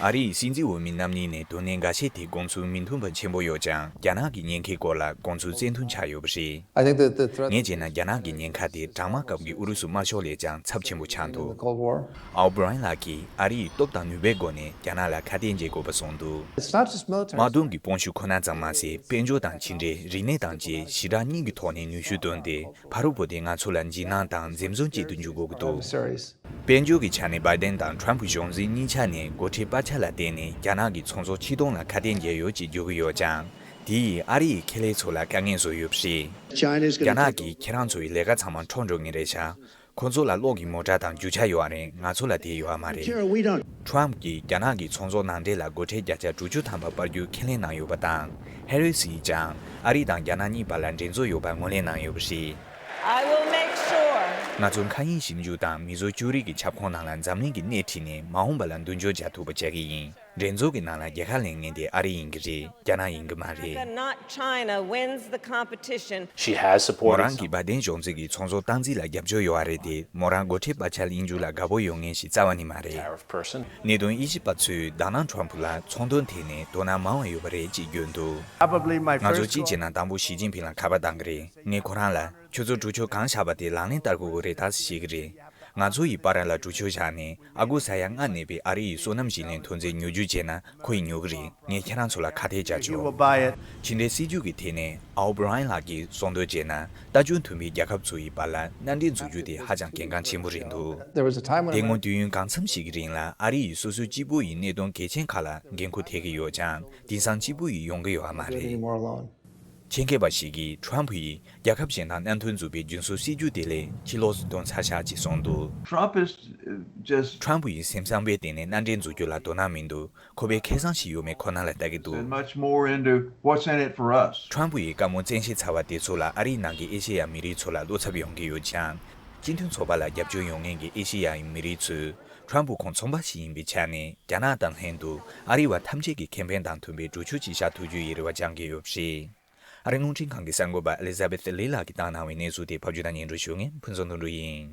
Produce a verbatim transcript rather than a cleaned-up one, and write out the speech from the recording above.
ཨ་རིའི་སྲིད་འཛིན་འོས་མི་རྣམ་གཉིས་ནས་དོན་གནད་འགའ་ཤས་དེ་དགོངས་ཚུལ་མི་མཐུན་པ་ཆེན་པོ་ཡོད་ཀྱང་། རྒྱ་ནག་གི་ཉེན་ཁའི་སྐོར་ལ་དགོངས་ཚུལ་རྩལ་མཐུན་ཆགས་ཡོད་པ་རེད། I think that the threat ངས་བྱས་ན་རྒྱ་ནག་གི་ཉེན་ཁ་དེ་གྲང་དམག་སྐབས་ཀྱི་ཨུ་རུ་སུ་དམར་ཤོག་ལས་ཀྱང་ཚབས་ཆེན་པོ་ཆགས་འདུག། Cold War. ཨོ་བྷི་རའེན་ལགས་ཀྱིས་ཨ་རི་ཡིས་སྟོབས་དང་ནུས་པའི་སྒོ་ནས་རྒྱ་ནག་ལ་ཁ་གཏད་འཇལ་དགོས་པ་གསུངས་འདུག། It's not just military. དམག་དོན་གྱི་དཔུང་ཤུགས་ཁོ་ན་ཙམ་མ་ཟད། དཔལ་འབྱོར་དང་ཕྱི་འབྲེལ། རིག་གནས་དང་བཅས་ཞི་དྲག་གཉིས་ཀྱི་ཐོག་ནས་ནུས་ཤུགས་བཏོན་ཏེ། ཕ་རོལ་པོ་དེ་ང་ཚོ་ལ་འཇིགས་སྣང་དང་འཛེམ་ཟོན་བྱེད་དུ་འཇུག་དགོས་ཀྱི་འདུག། Adversaries. དཔལ་འབྱོར་གྱི་ཆ་ནས་བྷའི་ཌེན་དང་ཁྲམ་ཕུ་གཞུང་འཛིན་གཉིས་ཆ་ནས་སྒོ་ཁྲལ་སྤར་ཆ་ལ་བརྟེན་ནས་རྒྱ་ནག་གི་ཚོང་ཟོག་ཕྱིར་གཏོང་ལ་ཁ་གཏད་འཇལ་ཡོད་ཅེས་བརྗོད་ཀྱི་ཡོད་ཀྱང་། དེ་ཡིས་ཨ་རི་ཡི་ཁེ་ལས་ཚོ་ལ་དཀའ་ངལ་བཟོ་ཡོད་པ་རེད། རྒྱ་ནག་གིས་ཁྱེད་རང་ཚོ་ཡི་ལས་ཀ་ཚང་མ་འཕྲོག་འགྲོ་ངེས་རེད་ཤག། ཁོ་ཚོ་ལ་གློག་གི་མོ་ཊ་དང་རྒྱུ་ཆ་ཡོད་རེད། ང་ཚོ་ལ་དེ་ཡོད་མ་རེད། Sure, we don't. ཁྲམ་གྱིས་རྒྱ་ནག་གི་ཚོང་ཟོག་ནང་འདྲེན་ལ་སྒོ་ཁྲལ་བརྒྱ་ཆ་དྲུག་ཅུ་ཐམ་པ་སྤར་རྒྱུ་ཁས་ལེན་གནང་ཡོད་པ་དང་། ཧེ་རི་སི་ཡིས་ཀྱང་ཨ་རི་དང་རྒྱ་ནག་གཉིས་བར་ལ་འགྲན་རྩོད་ཡོད་པ་ངོས་ལེན་གནང་ཡོད་པ་རེད། I will make sure. ང་ཚོ་མཁའ་དབྱིངས་ཞིབ་འཇུག་དང་མིའུ་གསོ་ཅུ་རིག་གི་ཁྱབ་ཁོངས་ནང་ལ་འཛམ་གླིང་གི་སྣེ་ཁྲིད་ནས་མ་འོངས་པ་ལ་མདུན་སྐྱོད་བྱ་ཐུབ་པ་བྱ་གི་ཡིན། འགྲན་རྩོད་ཀྱི་ནང་ལ་རྒྱལ་ཁ་ལེན་མཁན་དེ་ཨ་རི་ཡིན་གྱི་རེད། རྒྱ་ནག་ཡིན་གྱི་མ་རེད། America, not China, wins the competition. She has མོ་supported རང་གིས་བྷའི་ཌེན་གཞུང་འཛིན་གྱི་ཚོང་ཟོག་སྟངས་འཛིན་ལ་རྒྱབ་སྐྱོར་ཡོད་རེད་དེ། མོ་རང་སྒོ་ཁྲལ་སྤར་ཆ་ལེན་རྒྱུ་ལ་དགའ་པོ་ཡོད་མཁན་ཞིག་རྩ་བ་ནས་མ་རེད། Tariff person. གནད་དོན་དབྱེ་ཞིབ་པ་ཚོས་ཌོ་ནལ་ཁྲམ་ཕུ་ལ་ཚོང་དོན་ཐད་ནས་དོ་སྣང་མང་བ་ཡོད་པ་རེད་ཅེས་བརྗོད་འདུག། Probably my ང་ཚོ་first གཅིག་བྱས་ན་དང་པོ་ཞི་ཅིན་ཕིང་ལ་ཁ་པར་བཏང་གི་རེད། ངས་ཁོ་རང་ལ། ཁྱོད་ཚོ་སྒྲུབ་ཕྱོགས་གང་བཞག་པ་དེ་ལག་ལེན་བསྟར་དགོས་ཀྱི་རེད་ད་ཟེར་བཤད་ཀྱི་རེད། ང་ཚོ་ཡིས་པཱ་ར་ལ་སྒྲུབ་ཕྱོགས་བཞག་ནས་ཨ་སྒོར་ས་ཡ་ལྔ་གནས་པའི་ཨ་རི་ཡི་སོ་ནམ་ཞིང་ལས་ཐོན་རྫས་ཉོ་རྒྱུ་བྱས་ན་ཁོ་ཡིས་ཉོ་གི་རེད། ངས་ཁྱེད་རང་ཚོ་ལ་ཁ་གཏད་བྱ་ཆོག། ཕྱི་འབྲེལ་སྲིད་ཇུས་ཀྱི་ཐད་ནས་ཨོ་བྷི་རའེན་ལགས་ཀྱིས་གསུངས་དོན་བྱས་ན། ལྟ་སྐྱོང་མཐུན་པའི་རྒྱལ་ཁབ་ཚོ་ཡི་བར་ལ་མནའ་འབྲེལ་འཛུགས་རྒྱུ་དེ་ཧ་ཅང་གལ་འགངས་ཆེན་པོ་རེད་འདུག། There was a time when དེ་སྔོན་དུས་ཡུན་གང་འཚམ་ཞིག་གི་རིང་ལ་ཨ་རི་ཡིས་སོ་སོའི་སྤྱི་པོ་ཡི་གནད་དོན་གལ་ཆེན་ཁག་ལ་འགན་ཁུར་འཐེན་གྱི་ཡོད་ཀྱང་། དེང་སང་སྤྱི་པོ་ཡིས་ཡོང་གི་ཡོད་པ་མ་རེད། Anymore alone. ཆེད་མཁས་པ་ཞིག་གིས་ཁྲམ་ཕུ་ཡིས་རྒྱལ་ཁབ་གཞན་དང་མནའ་མཐུན་འཛུགས་པའི་རྒྱུན་སྲོལ་སྲིད་ཇུས་དེ་ལས་ཕྱི་ལོགས་སུ་ཐོན་ཚར་ཤག་ཅེས་གསུངས་འདུག། Trump is uh, just ཁྲམ་ཕུ་ཡིས་སེམས་བཟང་པོའི་སྟེང་ནས་མནའ་འབྲེལ་འཛུགས་རྒྱུ་ལ་དོ་སྣང་མི་འདུག། ཁོ་པས་ཁེ་བཟང་ཞིག་ཡོད་མེད་ཁོ་ན་ལ་ལྟ་གི་འདུག། And much more into what's in it for us. ཁྲམ་ཕུ་ཡིས་བཀའ་མོལ་བཙན་ཤེད་ཚ་བ་དེ་ཚོ་ལ་ཨ་རིའི་ནང་གི་ཨེ་ཤེ་ཡ་མི་རིགས་ཚོ་ལ་བློ་འཚབ་ཡོང་གི་ཡོད་ཅིང་། སྤྱི་མཐུན་ཚོགས་པ་ལ་རྒྱབ་སྐྱོར་ཡོང་མཁན་གྱི་ཨེ་ཤེ་ཡ་ཡི་མི་རིགས་ཚོས་ཁྲམ་ཕུ་ཁོང་ཚོང་པ་ཞིག་ཡིན་པའི་ཆ་ནས་རྒྱ་ནག་དང་ལྷན་དུ་ཨ་རི་བ་ཐམས་ཅད་ཀྱི་ཁེ་ཕན་དང་མཐུན་པའི་གྲོས་ཆོད་ཅིག་བཞག་ཐུབ་རྒྱུ་ཡི་རེ་བ་བཅང་གི་ཡོད་པ་རེད། ཨ་རིའི་རླུང་འཕྲིན་ཁང་གི་གསར་འགོད་པ་ཨེ་ལི་ཛ་བེད་ལི་ལགས་ཀྱིས་བཏང་གནང་བའི་གནས་ཚུལ་དེ་ཕབ་སྒྱུར་དང་སྙན་སྒྲོན་ཞུ་མཁན་ཕུན་ཚོགས་དོན་གྲུབ་ཡིན།